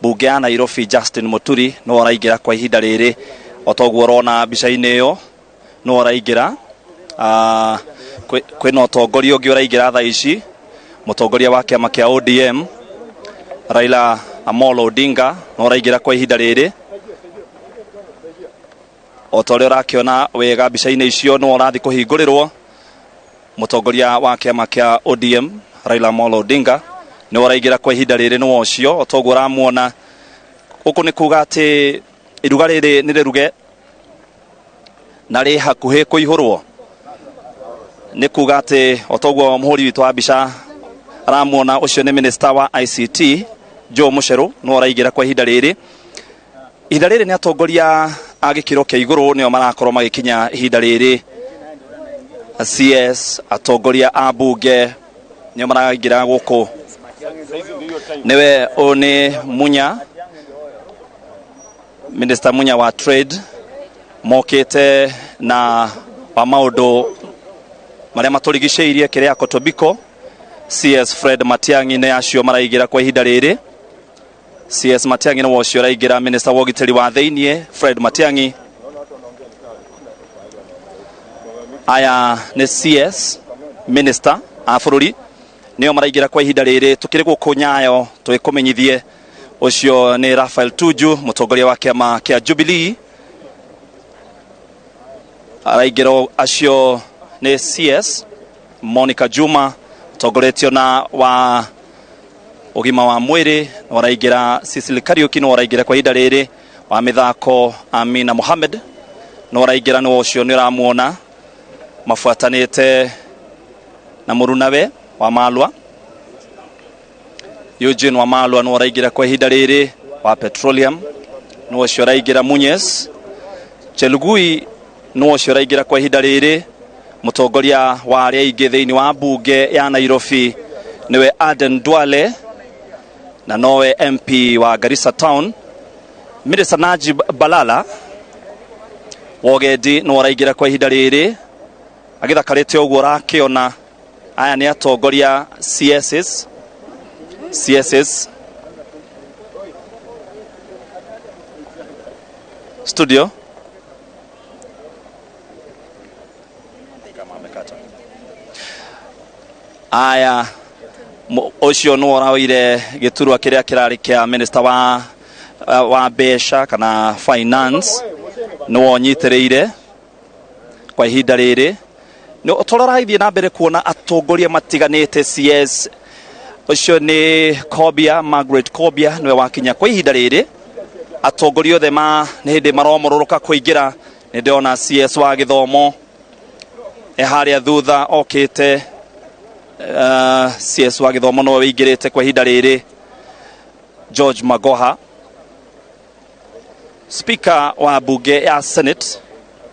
Bunge ya Nairobi Justin Muturi no araingĩra kwa ihinda rĩrĩ, o toguo ũrona mbica-inĩ ĩyo no araingĩra. Kwĩna ũtongoria ũngĩ ũraingĩra thaa ici, mũtongoria wa kĩama kĩa ODM Raila Amolo Odinga no araingĩra kwa ihinda rĩrĩ. O ta ũrĩa ũrakĩona wega mbica-inĩ icio, no ũrathiĩ kũhingũrĩrwo. Mũtongoria wa kĩama kĩa ODM Raila Amolo Odinga nĩ ũraingĩra kwa ihinda rĩrĩ, nĩ ũcio o toguo ũramuona. Gũkũ nĩ kuga atĩ iruga rĩrĩ nĩ rĩruge na rĩ hakuhĩ kũihũrwo. Nĩ kuga atĩ o toguo mũhũri witũ wa mbica aramuona, ũcio nĩ minister wa ICT Joe Mucheru nĩ ũraingĩra kwa ihinda rĩrĩ. Ihinda rĩrĩ nĩ atongoria a gĩkĩro kĩa igũrũ nĩo marakorwo magĩkinya ihinda rĩrĩ. CS, atongoria a bunge nĩo maraingĩra gũkũ. Nĩwe ũyũ nĩ Munya, Minister Munya wa Trade, mokĩte na wa maũndũ marĩa matũrigicĩirie kĩrĩa Kotobiko. CS Fred Matiang'i nĩ acio maraingĩra kwa ihinda rĩrĩ. CS Matiang'i nĩ ũcio ũraingĩra, minister wa ũgitĩri wa thĩiniĩ Fred Matiang'i. Aya nĩ CS, minister a bũrũri nĩo maraingĩra kwa ihinda rĩrĩ. Tũkĩrĩ gũkũ Nyayo tũgĩkũmenyithie, ũcio nĩ Raphael Tuju, mũtongoria wa kĩama kĩa Jubilee, araingĩra. Acio nĩ CS Monica Juma, ũtongoretio na wa ũgima wa mwĩrĩ nĩ araingĩra. Cecily Kariuki nĩ araingĩra kwa ihinda rĩrĩ. Wa mĩthako Amina Mohamed nĩ araingĩra, nĩ ũcio nĩ ũramuona mabuatanĩte na mũrunawe wa Malwa, Eugene Wamalwa nĩ araingĩra kwa ihinda rĩrĩ. Wa petroleum nĩ ũcio araingĩra. Munyes Chelugui nĩ ũcio araingĩra kwa ihinda rĩrĩ. Mũtongoria wa arĩa aingĩ thĩinĩ wa mbunge ya Nairobi nĩwe Aden Duale na nowe MP wa Garissa Town. Minister Najib Balala Wogendi nĩ araingĩra kwa ihinda rĩrĩ agĩthakarĩte ũguo ũrakĩona. Aya nĩ atongoria CSs, CSs studio. Kama amekata. Aya, ũcio nĩ ũraoire gĩturwa kĩrĩa kĩrarĩ kĩa minister wa mbeca kana finance, nĩwe ũnyitĩrĩire kwa ihinda rĩrĩ. Nĩ tũrarathiĩ na mbere kuona atongoria matiganĩte. CS ũcio nĩ Kobia, Margaret Kobia nĩwe wakinya kwa ihinda rĩrĩ. Atongoria othe ma nĩ hĩndĩ maromũrũrũka kũingĩra. Nĩ ndĩrona CS wa gĩthomo e harĩa thutha okĩte. CS wa gĩthomo nĩwe wĩingĩrĩte kwa ihinda rĩrĩ, George Magoha. Speaker wa bunge ya Senate,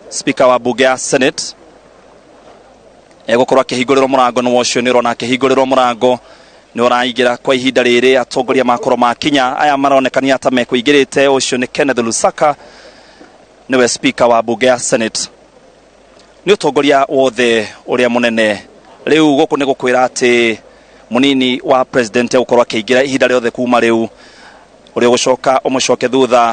speaker wa bunge ya Senate egũkorwo akĩhingũrĩrwo mũrango. Nĩ ũcio nĩ ũrona akĩhingũrĩrwo mũrango, nĩ ũraingĩra kwa ihinda rĩrĩ. Atongoria makorwo makinya, aya maronekania ta mekũingĩrĩte. Ũcio nĩ Kenneth Lusaka, nĩwe speaker wa bunge ya Senate. Nĩ ũtongoria wothe ũrĩa mũnene. Rĩu gũkũ nĩ gũkwĩra atĩ mũnini wa president egũkorwo akĩingĩra ihinda rĩothe kuma rĩu, ũrĩa ũgũcoka ũmũcoke thutha.